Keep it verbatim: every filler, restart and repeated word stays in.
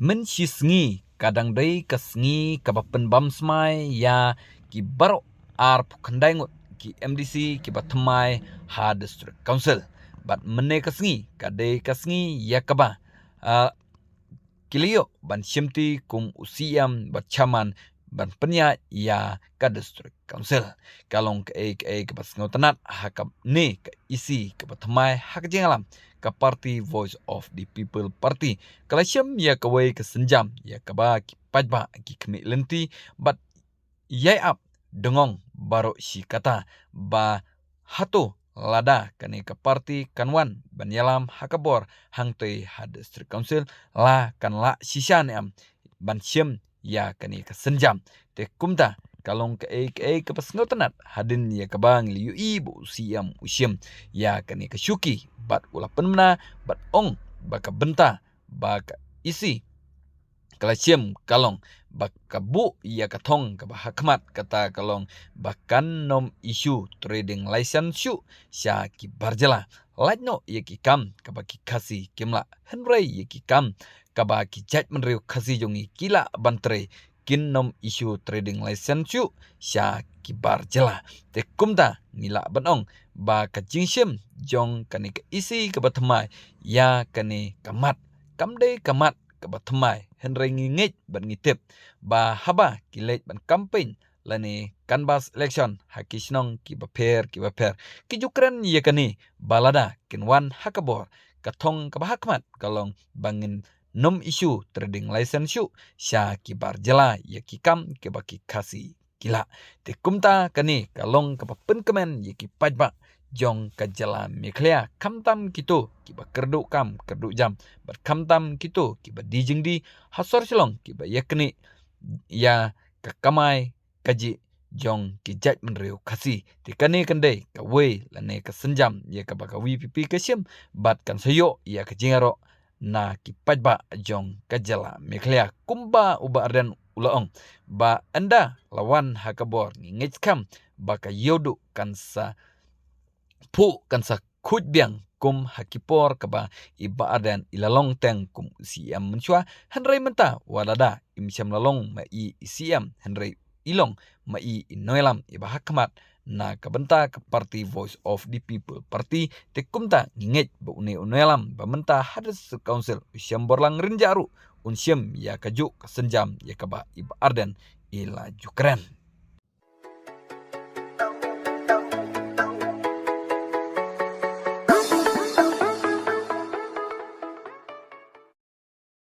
Mynshi sngi ka dang dei ka sngi kaba pynbam smai ïa ki baroh arphew khyndai ngut ki M D C kiba thymmai ha District Council. Bad mynne ka sngi ka dei ka sngi ïa kaba, ah, ki la ïoh ban shimti kum u C E M bad chairman ban pynïaid ïa ka District Council. Ka long kaei kaei kaba sngewtynnat ha kane ka E C kaba thymmai ha ka jingïalam ka party Voice of the People Party. Ka la shim ïa kawei ka sienjam ïa kaba ki paidbah ki khmih lynti bad ïai ap dengong baroh shi katta ba hato lada kane ka party kan wan ban ïalam ha ka bor hangtei ha District Council, la kan lah shisha ne em ban shim ïa kane ka sienjam. Te kumta ka long kaei kaei kaba sngewtynnat hadien ïa kaba ngi la ïohi ba u C E M u shim ïa kane ka shuki bad u la pynbna bad ong ba ka bynta ba ka E C ka la shim ka long ba ka buh ïa ka thong kaba ha khmat, kata ka long ba kan nym issue trading license shuh sha ki bar jylla. Lait noh ïa ki kam kaba ki Khasi kim lah, hynrei ïa ki kam kaba ki jaitbynriew Khasi jong ngi ki lah ban trei, kin nym issue trading license shuh sha ki bar jylla. Te kumta ngi lah ban ong ba ka jingshim jong kane ka E C kaba thymmai ïa kane ka mat kam dei ka mat kaba thymmai, hynrei ngi ngeit bad ngi tip ba haba ki leit ban campaign lane canvass election ha ki shnong kiba pher kiba pher, ki ju kren ïa kane ba lada kin wan ha ka bor, ka thong kaba ha khmat ka long ba ngin nym issue trading license shuh sha ki bar jylla ïa ki kam kiba ki Khasi ki lah. Te kumta kane ka long kaba pynkmen ïa ki paidbah jong ka jylla Meghalaya, khamtam kito kiba kyrduh kam kyrduh jam bad khamtam kito kiba die jingdie ha sor Shillong kiba ïaknieh ïa ka kamai kajih jong ki jaitbynriew Khasi. Te kane kan dei kawei lane ka sienjam ïa kaba ka V P P ka shim bad kan sa ïoh ïa ka jingïaroh na ki paidbah jong ka jylla Meghalaya. Kumba u Bah Ardent u la ong ba ynda la wan ha ka bor ngi ngeit skhem ba ka ïewduh kan sa phuh, kan sa khuid biang kum ha ki por kaba i Bah Ardent i la long teng kum u C E M mynshuwa, hynrei mynta wat lada im shym la long ma i i C E M hynrei i long ma i i nongïalam iba ha khmat na ka bynta ka party Voice of the People Party. Te kumta ngi ngeit ba une u nongïalam ba mynta ha District Council u Shemborlang Rynjah ruh un shim ïa kajuh ka sienjam ïa kaba i Bah Ardent i la ju kren.